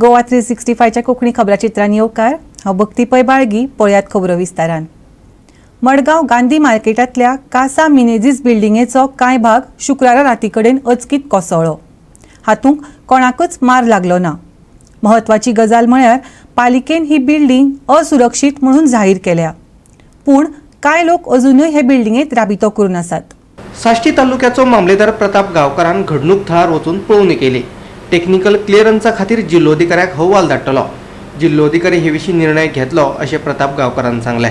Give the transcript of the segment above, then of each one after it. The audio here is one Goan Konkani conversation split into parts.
गोवा 365च्या कोंकणी खबराचित्रान येवकार. हांव भक्ती पै बाळगी. पळयात खबरो विस्तारान. मडगांव गांधी मार्केटांतल्या कासा मिनेझीस बिल्डिंगेचो कांय भाग शुक्रारा राती कडेन अचकीत कोसळ्ळो. हातूंत कोणाकच मार लागलो ना. म्हत्वाची गजाल म्हळ्यार पालिकेन ही बिल्डींग असुरक्षीत म्हणून जाहीर केल्या, पूण कांय लोक अजुनूय हे बिल्डिंगेत राबितो करून आसात. साश्टी तालुक्याचो मामलेदार प्रताप गांवकारान घडणूक थळार वचून पळोवणी केली. टेक्निकल क्लियरन्सा खातीर जिल्लोधिकाऱ्याक अहवाल धाडटलो. जिल्लोधिकारी हे विशीं निर्णय घेतलो अशें प्रताप गांवकारान सांगलें.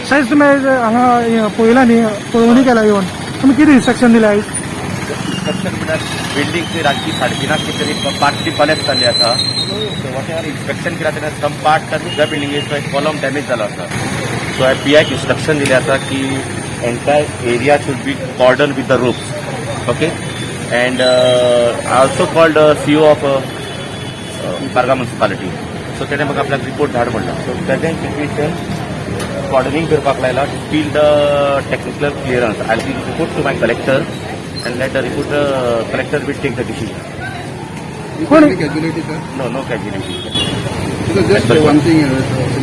सायज, तुमी हांगा पळयला न्ही, पळोवणी केला येवन, तुमी कितें इन्स्ट्रक्शन दिलें आयज? इन्स्पेक्शन म्हळ्यार बिल्डींग रातची 3:30 कितें तरी पार्टली कॉलेप्स जाल्ली आसा. सो what ever inspection केला तेन्ना सम पार्ट दुसऱ्या बिल्डिंगेचो एक कॉलम डॅमेज जालो आसा. सो हांवें पीआयक इन्स्ट्रक्शन दिलें आसा की entire area should be cordon with the ropes, okay? And I also called CO of Margao municipality. So तेणें म्हाका आपल्याक रिपोर्ट धाड म्हणला. सो प्रेझेंट सिच्युएशन कॉर्डनिंग करपाक लायला till the technical clearance. I will report to my collector and let the report, collector will take the decision. कोण? Any casualty, sir? No, no casualty. Because just one thing,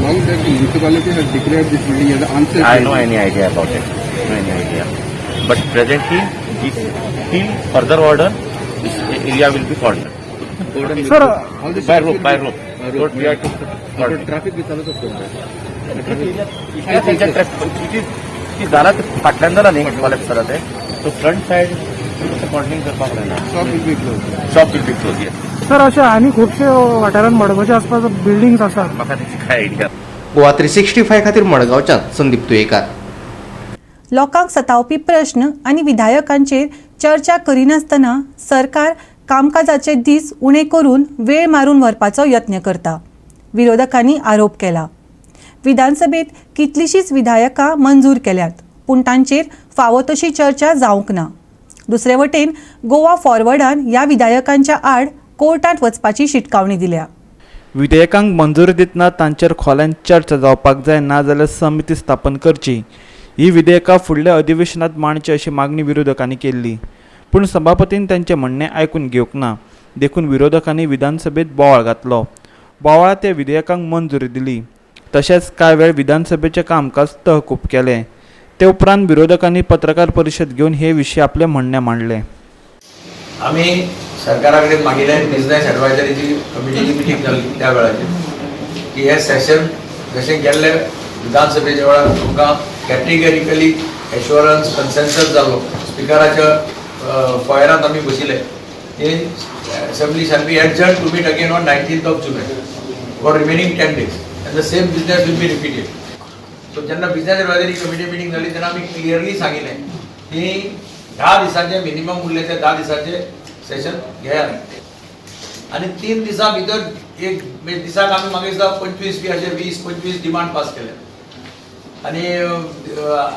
long back the municipality has declared this building as unsafe. I no building. Any idea about it. No any idea. But presently, this, till further order, this area will be cordoned. Cordon with Sir, rope. All this By will rope, be- by rope. By Rope we have to But traffic बी चालूच आसता. ती जाला ते फाटल्यान जाला न्ही कॉलेप्स जाला ते, सो फ्रंट सायड कॉर्डनिंग करपाक जायना. Shop will be closed. Shop will be close, yes. Sir, अशे आनी खुबशे वाठारांत मडगांवच्या आसपास बिल्डिंग्स आसात. म्हाका तेची काय आयडिया. गोवा 365 खातीर मडगांवच्यान संदीप तुयेकार. लोकांक सतावपी प्रश्न आनी विधायकांचेर चर्चा करिनासतना सरकार कामकाजाचे दीस उणे करून वेळ मारून व्हरपाचो यत्न करता, विरोधकांनी आरोप केला. विधानसभेत कितलीशींच विधायकां मंजूर केल्यात, पूण तांचेर फावो तशी चर्चा जावंक ना. दुसरे वटेन गोवा फॉरवर्डान ह्या विधायकांच्या आड कोर्टांत वचपाची शिटकावणी दिल्या. विधेयकांक मंजुरी दितना तांचेर खोलायेन चर्चा जावपाक जाय, नाजाल्यार समिती स्थापन करची, ही विधेयकां फुडल्या अधिवेशनात मांडची अशी मागणी विरोधकांनी केल्ली. पूण सभापतीन तांचें म्हणणें आयकून घेवंक ना. देखून विरोधकांनी विधानसभेत बोवाळ घातलो. बोवाळांत त्या विधेयकांक मंजुरी दिली. तशेंच कांय वेळ विधानसभेचें कामकाज तहकूब केलें. ते उपरांत विरोधकांनी पत्रकार परिशद घेवन हे विशीं आपलें म्हणणें मांडलें. आमी सरकारा कडेन मागिल्लें, बिझनेस एडवायजरीची कमिटीची मिटींग जाल्ली त्या वेळाचेर, की हे सेशन जशें गेल्ले विधानसभेच्या वेळार तुमकां कॅटेगरिकली एश्योरन्स कन्सेन्सस जालो, स्पिकराच्या फॉयरांत आमी बशिल्ले की assembly shall be adjourned to meet again on 19th of July for remaining 10 days and the same business will be repeated. So जेन्ना बिझनेस एडवायजरी कमिटी मिटींग जाली तेन्ना आमी क्लियरली सांगिल्लें की 10 दिसांचे मिनिमम उरले ते 10 दिसांचे सेशन घेयात आनी 3 दिसां भितर एक म्हणजे दिसाक आमी म्हाका दिसता 25 बी अशे 20-25 डिमांड पास केले आनी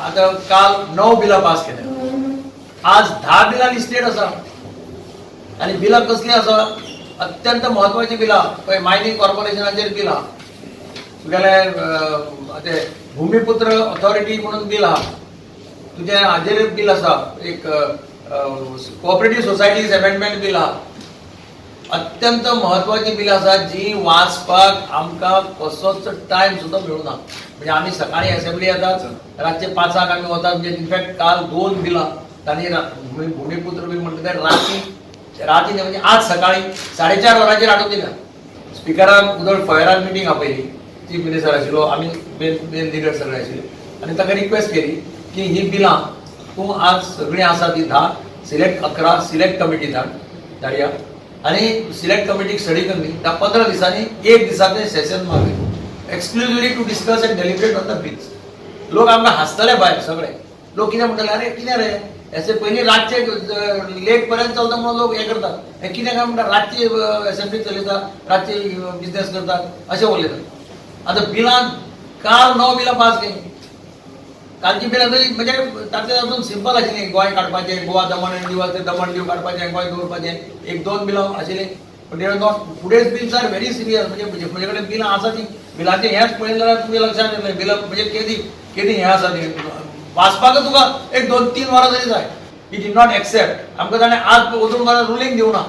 आतां काल णव बिलां पास केल्या. आज 10 बिलां लिस्टेड आसा आनी बिलां कसलीं आसा? अत्यंत म्हत्वाचीं बिलां. पळय, मायनींग कॉर्पोरेशनाचेर बिल आहा तुगेले, ते भुमिपुत्र ऑथॉरिटी म्हणून बील आहा तुजें, हाजेर बील आसा एक, कोऑपरेटीव सोसायटीज अमेंडमेंट बील आहा. अत्यंत म्हत्वाची बिलां आसा जी वाचपाक आमकां कसोच टायम सुद्दां मेळुना. म्हणजे आमी सकाळी असेंब्ली येतात, रातचे 5 आमी वतात. म्हणजे इनफॅक्ट काल दोन बिलां तांणी भुमिपुत्र बील म्हणटा ते राती राती न्ही, म्हणजे आज सकाळी 4:30 वरांचेर हाडून दिल्या. स्पिकरान उदळ फॉयरान मिटींग आपयली. चीफ मिनिस्टर आशिल्लो, आमी मेन मेन लिडर सगळे आशिल्ले आनी ताका रिक्वेस्ट केली की ही बिलां तूं आज सगळीं आसा ती 10 सिलेक्ट, 11 सिलेक्ट कमिटी धाड, धाडया आनी सिलेक्ट कमिटीक स्टडी करली 10-15 दिसांनी एक दिसाचें Seshan मागय exclusively to discuss and deliberate on the bills. लोक आमकां हांसतले भायर सगळे. लोक कितें म्हणटले? अरे, कितें रे, हेचे पयलीं रातचे लेट पर्यंत चलता म्हणून लोक हें करतात, हे कितें काय म्हणटा, रातची असेंब्ली चलयता, रातची बिझनेस करतात अशें उलयतात. आतां बिलां काल णव बिलां पास केली. कालची बिलां तरी म्हणजे तातूंत अजून सिंपल आशिल्ली. गोंय काडपाचें, गोवा दमण आनी दीव आसा ते दमण दीव काडपाचें, गोंय दवरपाचें, एक दोन बिलां आशिल्लीं. पण they are not, today's bills are very serious. म्हणजे म्हजे कडेन बिलां आसा ती, बिलाचें हेंच पळयलें जाल्यार तुमच्या लक्षात येतलें, बिलां म्हणजे केदी केदी हें आसा ती. वाचपाकच तुका एक 2-3 वरां तरी जाय. He did not accept. आमकां ताणें आज अजून रुलींग दिवना.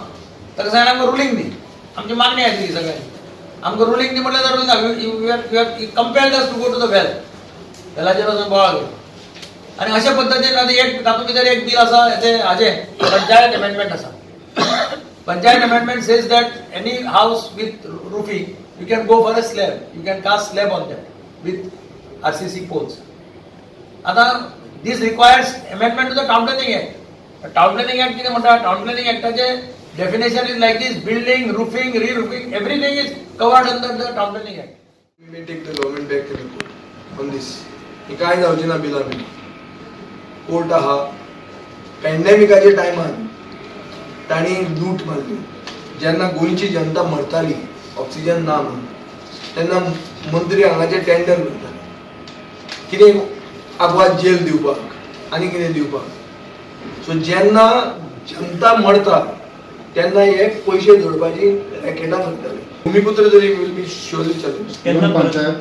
ताका सांगलें, आमकां रुलींग दी. आमची मागणी आशिल्ली सगळ्यांची. आमकां रुलींग दी म्हटल्यार रुलींग ना, compelled us to go to the well, वेलाचेर वचून बोवाळ करप. आनी अशा पद्दतीन आतां एक तातूंत भितर एक बील आसा तें हाजें पंचायत अमेंडमेंट आसा. Panchayat amendment says that any house with roofing, you can go for a slab, you can cast slab on that with RCC poles. आता this requires amendment to the Town Planning Act. Town Planning Act कितें म्हणटा? टाउन प्लॅनिंग ऍक्टाचे definition is like this: building, roofing, re roofing, everything is covered under the Town Planning Act. We may take the government back to the court on this. ही काय जावची ना बिलां बीन. कोर्ट आहा. पॅन्डेमिकाच्या टायमार तांणी लूट मारली. जेन्ना गोंयची जनता मरताली ऑक्सिजन ना म्हणून, तेन्ना मंत्री हांगाचे टेंडर करताले कितें आगवाद जेल दिवपाक आनी कितें दिवपाक. सो जेन्ना जनता मरता तेन्ना हे पयशे जोडपाची रॅकेटां करताले. भुमिपुत्र तरी will be surely challenge. Panchayat.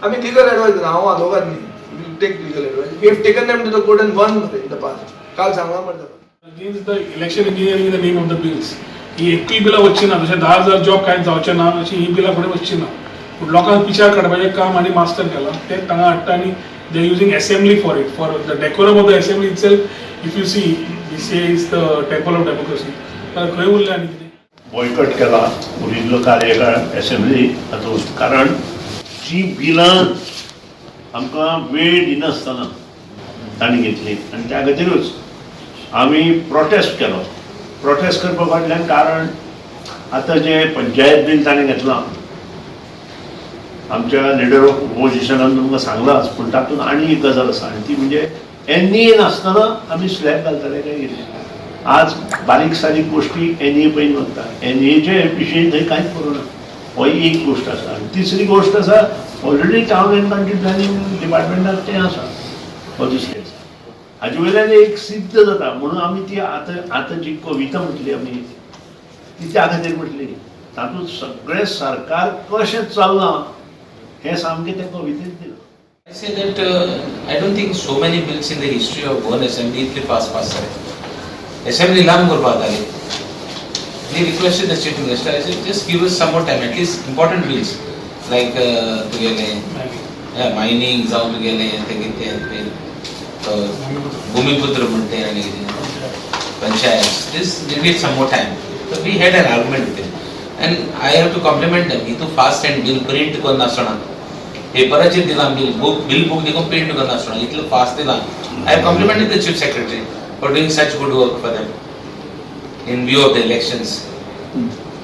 आमी लिगल एडवायस दिना. हांव आदवोगाद न्ही. Will take legal advice. We have taken them to the court and won in the past. काल सांगलां मरे ताका. Against the election engineering in the name of the bills. ही एकूय बिलां वचची ना. जशें 10,000 जॉब कांय जावचे ना, अशी ही बिलां फुडें वचची ना. पूण लोकांक पिशार काडपाचें काम आनी मास्टर केलां तें तांगा हाडटा आनी they using assembly for it, for the decorum of the assembly itself. If you see, this is the temple of democracy, खंय उरलें आनी कितें? बॉयकट केला उरिल्लो कार्यकाळ एसेंब्ली हातूंत, कारण जी बिलां आमकां वेळ दिनासतना तांणी घेतली आनी त्या खातीरूच आमी प्रोटेस्ट केलो. प्रोटेस्ट करपा फाटल्यान कारण, आतां जें पंचायत बील ताणें घेतलां, आमच्या लिडर ऑफ ओपोजिशनान तुमकां सांगलाच, पूण तातूंत आनी एक गजाल आसा आनी ती म्हणजे एनईए नासतना आमी स्लॅब घालतले काय कितें. आज बारीक सारीक गोश्टी एनईए पयलीं वता. एनईएचे विशयी थंय कांयच करूं ना, हो एक गोश्ट आसा. आनी तिसरी गोश्ट आसा, already Town and Country Planning डिपार्टमेंटात तें आसा, पॉलिसी आसा. हाजे वयल्यान एक सिद्ध जाता म्हणून आमी ती आतां आतां जी कविता म्हटली आमी, ती त्या खातीर म्हटली. तातूंत सगळें सरकार कशें चल्लां हें सामकें त्या कवितेंत दिलां. I say that I don't think so many bills in the history of Goan Assembly इतले फास्ट पास जाले. Assembly लांब करपाक जाताली. We requested the Chief Minister, I said, just give us some more time, at least important bills like तुगेले mining जावं, तुगेले ते कितें ते भूमिपुत्र म्हणते आनी कितें panchayat, this we need some more time. So we had an argument with him. And I have to compliment them. हितू fast and bill print करनासतना पेपराचेर दिलां बिल बुक, बिल बुक देखून प्रिंट करनासतना इतलो फास्ट दिलां. I have complimented the Chief Secretary for doing such good work for them in view of the elections.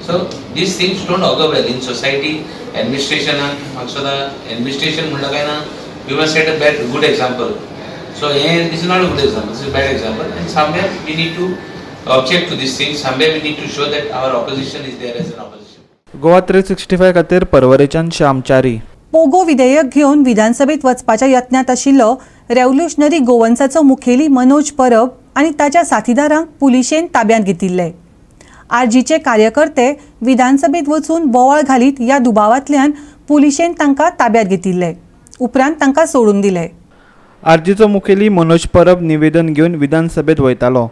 So these things don't augur well in society. Administration, म्हाका सुद्दां administration म्हणलं काय ना, we must set a bad good example. So hey, this is not a good example, this is bad example, and somewhere we need to object to this thing. Somewhere we need to show that our opposition is there as an opposition. Goa 365 खातीर परवरेच्यान श्याम च्यारी. पोगो विधेयक घेवन विधानसभेत वचपाच्या यत्नांत आशिल्लो रेव्होल्युशनरी गोवन्साचो मुखेली मनोज परब आनी ताच्या साथीदारांक पुलिशेन ताब्यांत घेतिल्ले. आरजीचे कार्यकर्ते विधानसभेत वचून बोवाळ घालीत ह्या दुबावांतल्यान पुलिशेन तांकां ताब्यांत घेतिल्ले. उपरांत तांकां सोडून दिले. आरजीचो मुखेली मनोज परब निवेदन घेवन विधानसभेत वयतालो.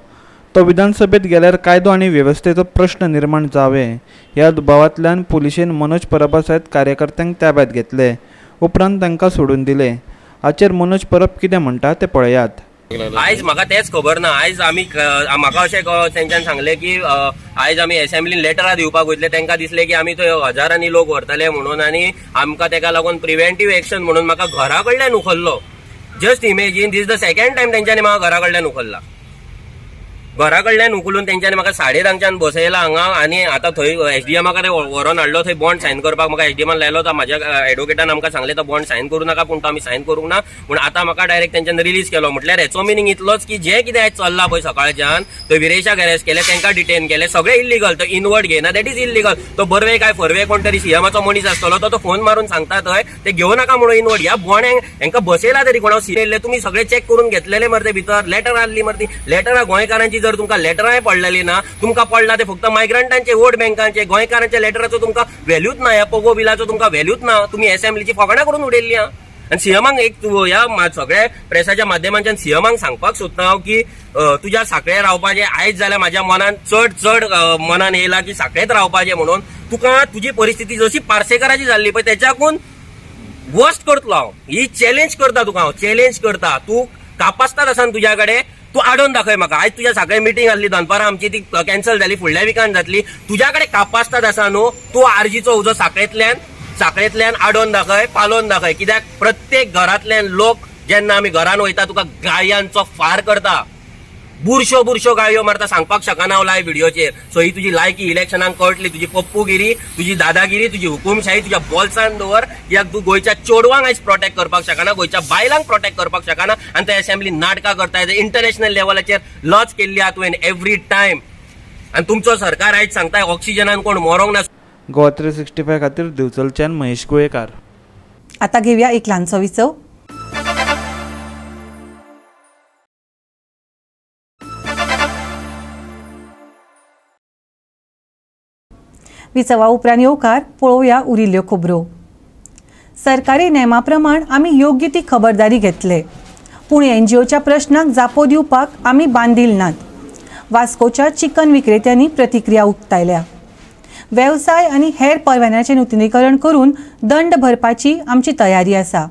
तो विधानसभेत गेल्यार कायदो आनी वेवस्थेचो प्रश्न निर्माण जावे ह्या दुबावांतल्यान पुलिशेन मनोज परबा सयत कार्यकर्त्यांक ताब्यांत घेतले. उपरांत तांकां सोडून दिले. हाचेर मनोज परब कितें म्हणटा तें पळयात. आयज म्हाका तेंच खबर ना. आयज आमी म्हाका अशें तेंच्यान सांगलें की आयज आमी एसेंब्लीन लेटरां दिवपाक वयतले. तांकां दिसलें की आमी थंय हजारांनी लोक व्हरतले म्हणून आनी आमकां तेका लागून प्रिव्हेंटीव एक्शन म्हणून म्हाका घरा कडल्यान उखल्लो. Just imagine, this the second time तेंच्यांनी म्हाका घरा कडल्यान उखल्ला. घरा कडल्यान उखलून तेंच्यांनी म्हाका 10:30च्यान बसयला हांगा आनी आतां थंय एसडीएमा कडेन व्हरोन हाडलो. थंय बॉन्ड सायन करपाक म्हाका एसडीएमान लायलो. तो म्हाज्या एडवोकेटान आमकां सांगलें, तो बॉन्ड सायन करूं नाका, पूण तो आमी सायन करूंक ना. पूण आतां म्हाका डायरेक्ट तेंच्यान रिलीज केलो. म्हटल्यार हेचो मिनींग इतलोच की जें कितें आयज चल्लां पळय, सकाळच्यान थंय विरेशाक अरेस्ट केले, तांकां डिटेन केले, सगळें इल्लिगल. तो इनवर्ड घेयना, that is illegal. तो बर्वे काय फर्वे कोण तरी सीएमाचो मनीस आसतलो, तो तो फोन मारून सांगता थंय ते घेवं नाका म्हणून इनवर्ड. ह्या बोण्यांक हेंकां बसयला तरी कोणा येयल्ले? तुमी सगळे चॅक करून घेतलेले मरे. ते भितर लेटर आहली मरे. ती लेटरां गोंयकारांची जर तुमकां लेटरांय पडलेली ना, तुमकां पडला ते फक्त मायग्रंटांचे, वोट बँकांचे. गोंयकारांच्या लेटराचो तुमकां व्हॅल्यूच ना. ह्या पोगो बिलाचो तुमकां व्हॅल्यूच ना. तुमी एसेंब्लीची फकाणां करून उडयल्ली आहा. आनी सीएमाक एक तूं ह्या सगळ्या प्रेसाच्या माध्यमांच्यान सीएमाक सांगपाक सोदता हांव की तुज्या साखळे रावपाचें आयज जाल्यार म्हाज्या मनान चड चड मनान येयला की साखळेत रावपाचें म्हणून. तुका तुजी परिस्थिती जशी पार्सेकाराची जाल्ली पळय तेच्याकून वर्स्ट करतलो हांव. ही चॅलेंज करता तुका हांव, चॅलेंज करता. तूं कापास्ताद आसा न्हू तुज्या कडेन, तूं आडोवन दाखय म्हाका. आयज तुज्या सकाळी मिटींग आसली दनपारां आमची, ती कॅन्सल जाली, फुडल्या विकान जातली. तुज्या कडेन कापास्ताद आसा न्हू, तूं आरजीचो उजो साखळेंतल्यान आडोवन दाखय, पालोवन दाखय. कित्याक प्रत्येक घरांतल्यान लोक जेन्ना आमी घरान वयता तुका गाळयांचो फार करता, बुरश्यो बुरश्यो गाळयो मारता, सांगपाक शकना हांव लायव्ह व्हिडियोचेर. सो ही तुजी लायकी इलेक्शनाक कळटली. तुजी पप्पूगिरी, तुजी दादागिरी, तुजी हुकुमशाही तुज्या बोल्सान दवर. कित्याक तूं गोंयच्या चेडवांक आयज प्रोटेक्ट करपाक शकना, गोंयच्या बायलांक प्रोटेक्ट करपाक शकना आनी ते असेंब्ली नाटकां करता. इंटरनॅशनल लेवलाचेर लॉज केल्ली आहा तुवें एवरी टायम. आनी तुमचो सरकार आयज सांगता ऑक्सिजनान कोण मरोंक ना. गोवा 365 खातीर दिवचलच्यान महेश गोवेकार. आता घेऊया एक ल्हानसो विसव. विसवा उपरांत येवकार पळोवया उरिल्ल्यो खबरो. सरकारी नेमा प्रमाण आमी योग्य ती खबरदारी घेतले, पूण एनजीओच्या प्रश्नाक जापो दिवपाक आमी बांदील नात. वास्कोच्या चिकन विक्रेत्यांनी प्रतिक्रिया उक्तायल्या. वेवसाय आनी हेर परवान्याचें नुतनीकरण करून दंड भरपाची आमची तयारी आसा,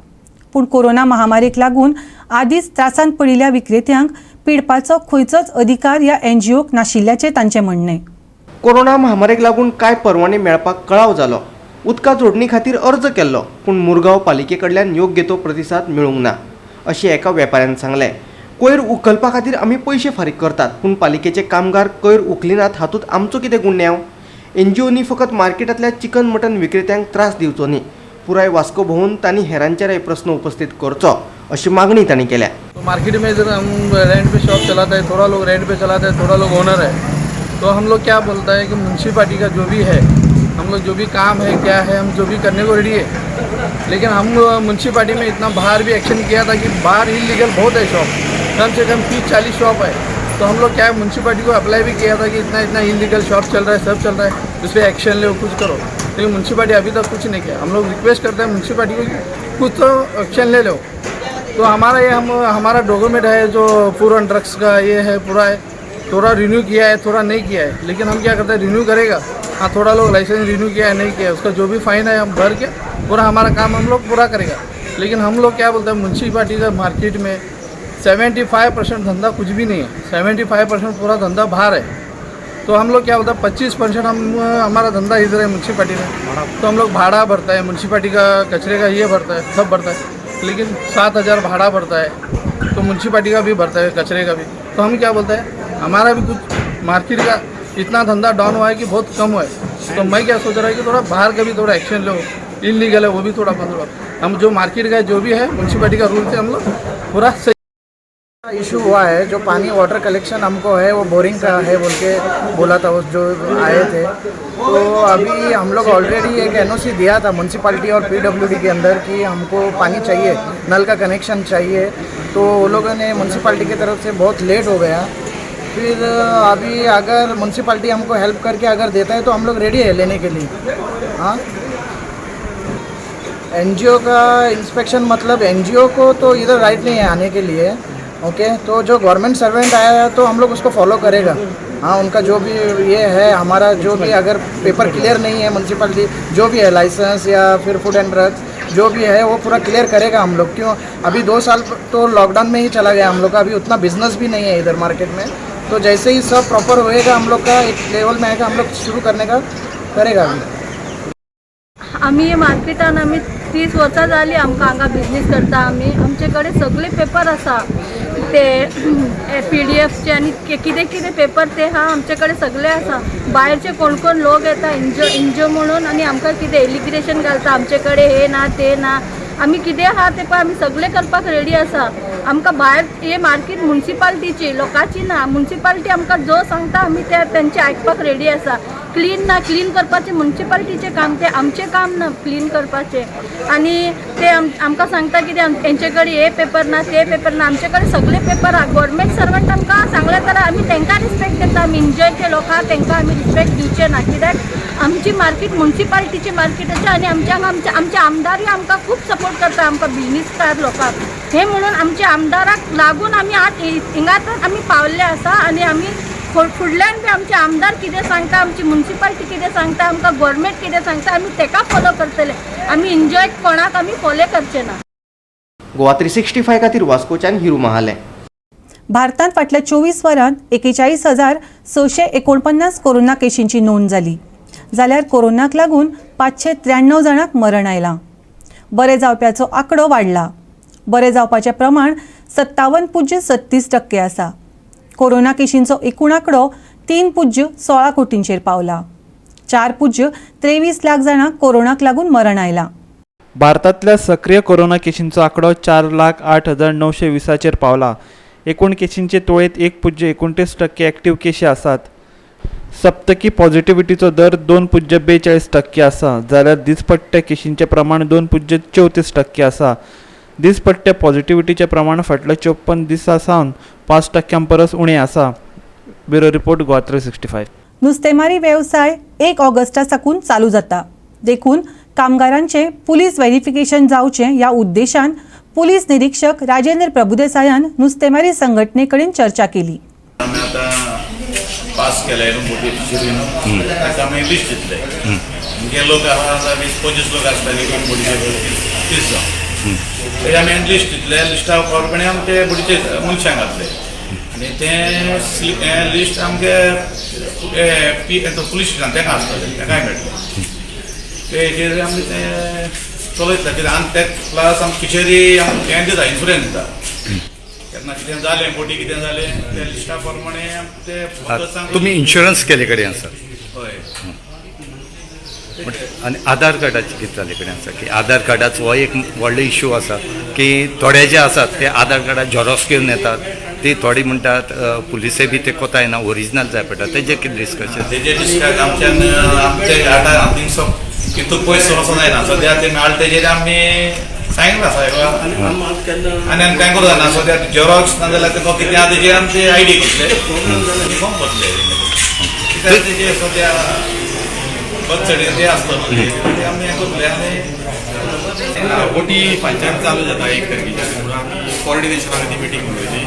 पूण कोरोना महामारीक लागून आदींच त्रासांत पडिल्ल्या विक्रेत्यांक पिडपाचो खंयचोच अधिकार ह्या एनजीओक नाशिल्ल्याचें तांचें म्हणणें. कोरोना महामारीक लागून कांय परवाने मेळपाक कळाव जालो. उदका जोडणी खातीर अर्ज केल्लो, पूण मुरगांव पालिके कडल्यान योग्य तो प्रतिसाद मेळूंक ना अशें एका वेपाऱ्यान सांगलें. कोयर उखलपा खातीर आमी पयशे फारीक करतात, पूण पालिकेचे कामगार कोयर उखलिनात, हातूंत आमचो कितें गुन्यांव? एनजीओनी फकत मार्केटांतल्या चिकन मटन विक्रेत्यांक त्रास दिवचो न्ही, पुराय वास्को भोंवून तांणी हेरांचेरय प्रस्न उपस्थित करचो अशी मागणी तांणी केल्या. मार्केट में जर हम रेंट पे शॉप चलाता है, थोड़ा लोग रेंट पे चलाता है, थोड़ा लोग ओनर है, तो हम लोग क्या बोलता है कि म्यूनसिपालिटी का जो भी है, हम लोग जो भी काम है क्या है, हम जो भी करने को रेडी है. लेकिन हम म्यूनसिपालिटी में इतना बाहर भी एक्शन किया था कि बाहर इलीगल बहुत है शॉप, कम से कम 30-40 शॉप है. तो हम लोग क्या है म्यूनसिपालिटी को अप्लाई भी किया था कि इतना इतना इलीगल शॉप चल रहा है, सब चल रहा है, उस पर एक्शन लो, कुछ करो. लेकिन म्यूनसिपालिटी अभी तक कुछ नहीं किया. हम लोग रिक्वेस्ट करते हैं म्यूनसिपालिटी को कि कुछ तो एक्शन ले लो. तो हमारा ये हम हमारा डॉक्यूमेंट है जो पूरा ड्रग्स का ये है, पूरा है, थोड़ा रिन्यू किया है, थोड़ा नहीं किया है. लेकिन हम क्या करते हैं, रिन्यू करेगा. हाँ, थोड़ा लोग लाइसेंस रिन्यू किया है, नहीं किया है, उसका जो भी फाइन है हम भर के पूरा हमारा काम हम लोग पूरा करेगा. लेकिन हम लोग क्या बोलते हैं, म्यूनसिपालिटी का मार्केट में 75% धंधा कुछ भी नहीं है, 75% पूरा धंधा बाहर है. तो हम लोग क्या बोलते हैं, 25% हम हमारा धंधा इधर है म्यूनसिपालिटी में. तो हम लोग भाड़ा भरता है म्यूनसिपालिटी का, कचरे का ये भरता है, सब भरता है. लेकिन 7,000 भाड़ा भरता है, तो म्यूनसिपालिटी का भी भरता है, कचरे का भी. तो हम क्या बोलते हैं, हमारा भी कुछ मार्केट का इतना धंधा डाउन हुआ है कि बहुत कम हुआ है. तो मैं क्या सोच रहा है कि थोड़ा बाहर का भी थोड़ा एक्शन लो, इलीगल है वो भी थोड़ा बंद हो. हम जो मार्केट का जो भी है म्यूनसिपालिटी का रूल से हम लोग पूरा सही. इशू हुआ है जो पानी वाटर कलेक्शन हमको है वो बोरिंग का है बोल के बोला था उस जो आए थे. तो अभी हम लोग ऑलरेडी एक एनओसी दिया था म्यूनसिपालिटी और पीडब्ल्यूडी के अंदर कि हमको पानी चाहिए, नल का कनेक्शन चाहिए. तो वो लोगों ने म्यूनसिपालिटी की तरफ से बहुत लेट हो गया. फिर अभी अगर म्यूनसिपालिटी हमको हेल्प करके अगर देता है तो हम लोग रेडी है लेने के लिए. हाँ, एनजीओ का इंस्पेक्शन मतलब एनजीओ को तो इधर राइट नहीं है आने के लिए. ओके, तो जो गवर्नमेंट सर्वेंट आया है तो हम लोग उसको फॉलो करेगा. हाँ, उनका जो भी ये है, हमारा जो भी अगर पेपर क्लियर नहीं है म्यूनसिपालिटी जो भी है लाइसेंस या फिर फूड एंड ड्रग्स जो भी है वो पूरा क्लियर करेगा हम लोग. क्यों अभी 2 साल तो लॉकडाउन में ही चला गया हम लोग का, अभी उतना बिजनेस भी नहीं है इधर मार्केट में. तो जैसे ही सब प्रॉपर होएगा हम लोग का एक लेवल में आएगा, हम लोग शुरू करने का करेगा अभी. आमी मार्केटान आमी 30 वर्सां जालीं आमकां हांगा बिजनीस करता आमी. आमचे कडेन सगळे पेपर आसा, ते पीडीएफचे आनी कितें कितें पेपर ते आहा आमचे कडेन सगळे आसा. भायरचे कोण कोण लोक येता एनजीओ एनजीओ म्हणून आनी आमकां कितें एलिगेशन घालता आमचे कडेन हे ना ते ना. आमी कितें आहा तें पळय आमी सगळें करपाक रेडी आसा. आमकां भायर हे मार्केट म्युनिसिपालिटीची लोकांची ना, म्युनिसिपालिटी आमकां जो सांगता आमी ते तेंचे आयकपाक रेडी आसा. क्लीन ना, क्लीन करपाचें म्युनिसिपालिटीचें काम, तें आमचें काम ना क्लीन करपाचें. आनी ते आमकां सांगता कितें हेंचे कडेन हे पेपर ना ते पेपर ना, आमचे कडेन सगळे पेपर आहा. गव्हर्मेंट सर्वंट आमकां सांगलें जाल्यार आमी तेंकां रिस्पेक्ट दिता, आमी एनजीओचे लोकांक तेंकां आमी रिस्पेक्ट दिवचे ना. कित्याक आमची मार्केट म्युनिसिपालिटीची मार्केट आसा आनी आमच्या हांगा आमचे आमदारूय आमकां खूब सपोर्ट करता आमकां बिजनीसकार लोकांक. हे म्हणून आमच्या आमदाराक लागून आमी आज हिंगा तर आमी पावल्ले आसा आनी आमी फुडल्यान बी आमचे आमदार कितें सांगता, आमची मुन्सिपालिटी कितें सांगता, आमकां गोवोरमेंट कितें सांगता, आमी तेका फॉलो करतले. आमी एनजीओ कोणाक आमी फॉलो करचे ना. गोवा 365 खातीर वास्कोच्यान हिरू महाले. भारतांत फाटल्या 24 वरांत 41,649 कोरोना केशींची नोंद जाली, जाल्यार कोरोनाक लागून 593 जाणांक मरण आयलां. बरे जावप्याचो आंकडो वाडला. बरे जावपाचें प्रमाण 57.36% आसा. कोरोना केशींचो एकूण आंकडो 3.16 कोटींचेर पावला. 4.23 लाख जाणांक कोरोनाक लागून मरण आयलां. भारतांतल्या सक्रीय कोरोना केशींचो आंकडो 4,08,920चेर पावला. एकूण केशींचे तुळेंत 1.29% एक्टिव्ह केशी आसात. सप्तकी पॉझिटिव्हिटीचो दर 2.42% आसा, जाल्यार दिसपट्ट्या केशींचें प्रमाण 2.34% आसा. दिसपट्ट्या पॉझिटिव्हिटीचें प्रमाण फाटल्या 54 दिसां सावन 5% परस उणें आसा. Bureau report, Goa 365. नुस्तेमारी वेवसाय 1 ऑगस्टा साकून चालू जाता, देखून कामगारांचें पुलीस व्हेरिफिकेशन जावचें ह्या उद्देशान पुलीस निरीक्षक राजेंद्र प्रभुदेसायान नुस्तेमारी संघटने कडेन चर्चा केली. आमी आतां पास केले न्हू बोटी फिशरी न्हू, ताका आमी लिस्ट दितले. म्हणजे लोक आहा आतां 20-25 लोक आसतले एक बोटीचे, 30 जावन. तेजे आमी लिस्ट दितले. लिस्टा प्रमाणे आमी ते बोटीचे मनशांक घातले आनी तें हें लिस्ट आमचे पी पुलीस स्टेशन तेका आसतलें, तेकाय मेळटलें. ते हेजेर आमी तें चलयतले कित्याक आनी ते प्लस आमी फिशरी हें दिता, इन्शुरन्स दिता. केन्ना कितें जालें, बोटी कितें जालें, त्या लिस्टा प्रमाणे ते तुमी इन्शुरन्स केले कडेन आसा? हय. आनी आधार कार्डाचे कितें जाल्ले कडेन आसा की आधार कार्डाचो हो एक व्हडलो इशू आसा की थोडे जे आसात ते आधार कार्डा झेरॉक्स घेवन येतात. ती थोडी म्हणटात पुलिसे बी ते कोताय ना, ओरिजिनल जाय पडटा. तेजेर कितें डिस्कशन? तेजेर डिस्कस आमच्यान आमचे आतां थिंगसो तितू पयस वचों जायना. सद्या ते मेळटा तेजेर आमी सांगितलां साहेबा आनी आमी कांय करूं जायना. सद्या झेरॉक्स ना जाल्यार तेका कितें आहा तेजेर आमचे I D करतले आनी फॉर्म भरतले. कित्याक तेजेर सद्या बर्थ सर्टिफिकेट ते आसता न्हू, ते आमी हें करतले. आनी बोटी फांच्यान चालू जाता 1 तारखेच्यान, म्हणून आमी कॉर्डिनेशना खातीर मिटींग उलयली.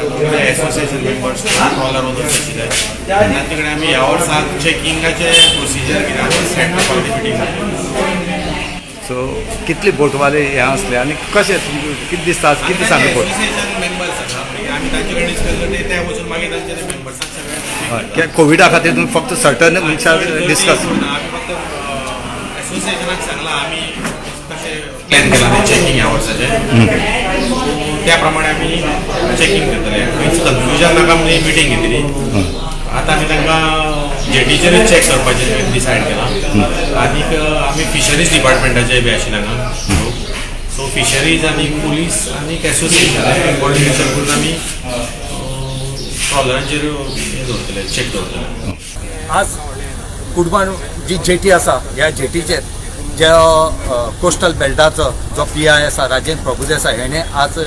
एसोसिएशन मेंबर्स, ट्रॉलर ओनर्स आशिल्ले, तांचे कडेन आमी ह्या वर्साक चॅकिंगाचे प्रोसिजर कितें आसा सेट करपाक मिटींग जाली. सो कितले बोटवाले हे आसले आनी कशें तुमकां कितें दिसता, कितें सांगता बोट? एसोसिएशन मेंबर्स आसा, मागीर आमी तांचे कडेन डिस्कस करता. ते वचून मागीर तांचे मेंबर्सांक सगळ्यांक. हय, कित्याक कोविडा खातीर तुमी फक्त सर्टन मनशां डिस्कस आमी फक्त एसोसिएशनाक सांगलां आमी कशें प्लॅन केलां तें चॅकिंग ह्या वर्साचें, त्या प्रमाणे आमी चॅकिंग करतले. खंयच कन्फ्युजन नाका म्हणून मिटींग घेतली. आतां आमी तांकां जेटीचेरूच चॅक करपाचें डिसायड केलां. आनीक आमी फिशरीज डिपार्टमेंटाचे बी आशिल्ले हांगा, सो फिशरीज आनी पुलीस आनी एसोसिएशन कॉर्डिनेशन करून आमी ट्रॉलरांचेर हें दवरतले, चॅक दवरतले. आज कुडमाण जी जेटी आसा, ह्या जेटीचेर ज्या कोस्टल बेल्टाचो जो पी I आसा राजेंद्र प्रभुदेसाय हेणें आज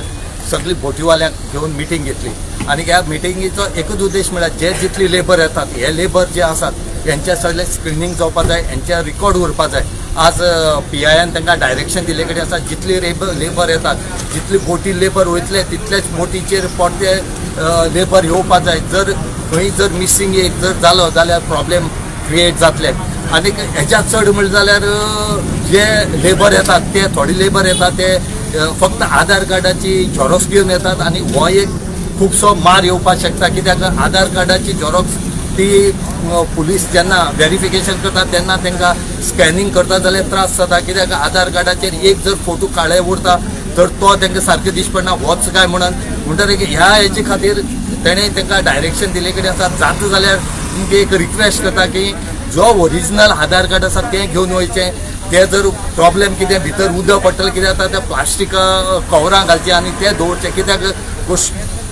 सगळी बोटीवाल्यांक घेवन मिटींग घेतली. आनी ह्या मिटिंगेचो एकूच उद्देश म्हळ्यार जे जितली लेबर येतात, हे लेबर जे आसात हेंच्या सगळें स्क्रिनींग जावपा जाय, हेंच्या रिकॉर्ड उरपा जाय. आज पी आयन तांकां डायरेक्शन दिल्ले कडेन आसा, जितली लेबर येतात, जितली बोटी लेबर वयतले तितलेच बोटीचेर पोरते लेबर येवपा जाय. जर खंय जर मिसींग एक जर जालो जाल्यार प्रॉब्लेम क्रिएट जातले. आनी हेज्या चड म्हणलें जाल्यार जे लेबर येतात ते थोडे लेबर येतात ते फक्त आधार कार्डाची झेरॉक्स घेवन येतात आनी हो एक खुबसो मार येवपाक शकता, कित्याक आधार कार्डाची झेरॉक्स ती पुलीस जेन्ना वेरिफिकेशन करता तेन्ना तांकां स्कॅनिंग करता जाल्यार त्रास जाता, कित्याक आधार कार्डाचेर एक जर फोटो काळे उरता तर तो तांकां सारको दिश्टी पडना होच काय म्हणून. म्हणटकीर ह्या हेचे खातीर तेणें तांकां डायरेक्शन दिल्ले कडेन आसा. जाता जाल्यार तुमकां एक रिक्वेस्ट करता की जो ओरिजिनल आधार कार्ड आसा तें घेवन वयचें. ते जर प्रॉब्लेम कितें भितर उदक पडटलें कितें जाता ते प्लास्टीक कवरां घालचीं आनी ते दवरचें, कित्याक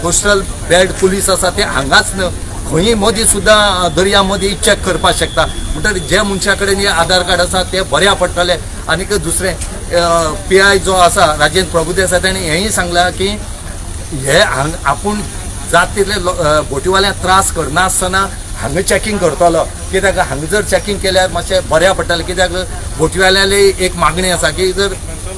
कोस्टल बेल्ट पुलीस आसा ते हांगाच न्हय खंयी मदीं सुद्दां दर्या मदीं चॅक करपाक शकता. म्हणटकीर जे मनशा कडेन हे आधार कार्ड आसा ते बऱ्या पडटले. आनीक दुसरें पी I जो आसा राजेंद्र प्रभुदेसाय ताणें हेंय सांगलां की हे हांग आपूण जात तितले बोटीवाल्यांक त्रास करनासतना हांगा चॅकिंग करतलो, कित्याक हांगा जर चॅकिंग केल्यार मातशें बऱ्या पडटलें, कित्याक बोटीवाल्यांली एक मागणी आसा की जर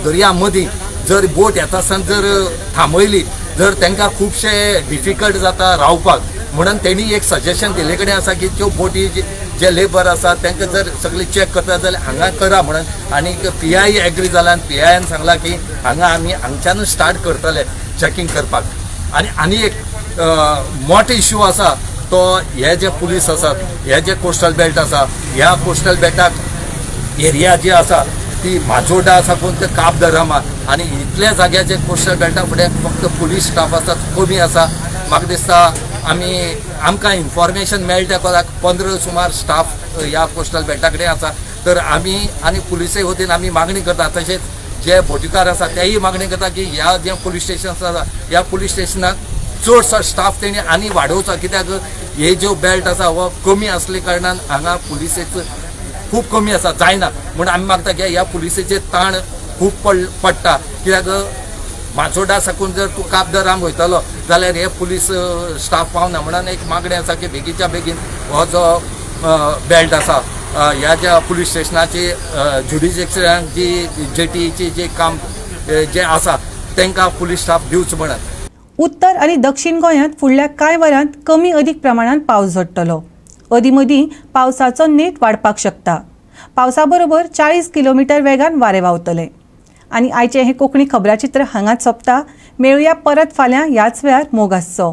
दर्या मदीं जर बोट येता आसतना जर थांबयली जर तांकां खुबशे डिफिकल्ट जाता रावपाक. म्हणून तेणी एक सजेशन दिल्ले कडेन आसा की त्यो बोटी जे लेबर आसा तांकां जर सगळे चॅक करता जाल्यार हांगा करा म्हणून. आनी पी I agree जाला आनी पी आयन सांगला की हांगा आमी हांगच्यानूच स्टार्ट करतले चॅकिंग करपाक. आनी आनी एक मोठो इश्यू आसा तो हे जे पुलीस आसात, हे जे कोस्टल बेल्ट आसा, ह्या कोस्टल बेल्टाक एरिया जी आसा ती माजोड्डा साकून ते काब दे रामा आनी इतल्या जाग्याचे कोस्टल बेल्टा फुडें फक्त पुलीस स्टाफ आसा, कमी आसा. म्हाका दिसता आमी आमकां इन्फॉर्मेशन मेळटा कोणाक 15 सुमार स्टाफ ह्या कोस्टल बेल्टा कडेन आसा. तर आमी आनी पुलिसे वतीन आमी मागणी करता, तशेंच जे बोटीकार आसा तेय मागणी करता की ह्या जे पुलीस स्टेशन आसा ह्या पुलीस स्टेशनाक चडसो स्टाफ तेणी आनी वाडोवचो, कित्याक हे ज्यो बेल्ट आसा हो कमी आसले कारणान हांगा पुलिसेचो खूब कमी आसा, जायना. म्हूण आमी मागता की ह्या पुलिसेचेर ताण खूब पडटा, कित्याक माजोड्डा साकून जर तूं काब दे राम वयतलो जाल्यार हे पुलीस स्टाफ पावना. म्हणून एक मागणें आसा की बेगीनच्या बेगीन हो जो बेल्ट आसा ह्या ज्या पुलीस स्टेशनाची ज्युडिशियनाक जी जेटीची जे काम जे आसा तांकां पुलीस स्टाफ दिवचो म्हणून. उत्तर आनी दक्षिण गोंयांत फुडल्या कांय वरांत कमी अदीक प्रमाणांत पावस झडटलो. अदीं मदीं पावसाचो नेट वाडपाक शकता. पावसा बरोबर 40 किलोमिटर वेगान वारें व्हांवतलें. आनी आयचें हें कोंकणी खबराचित्र हांगाच सोंपता. मेळुया परत फाल्यां ह्याच वेळार. मोग आसचो.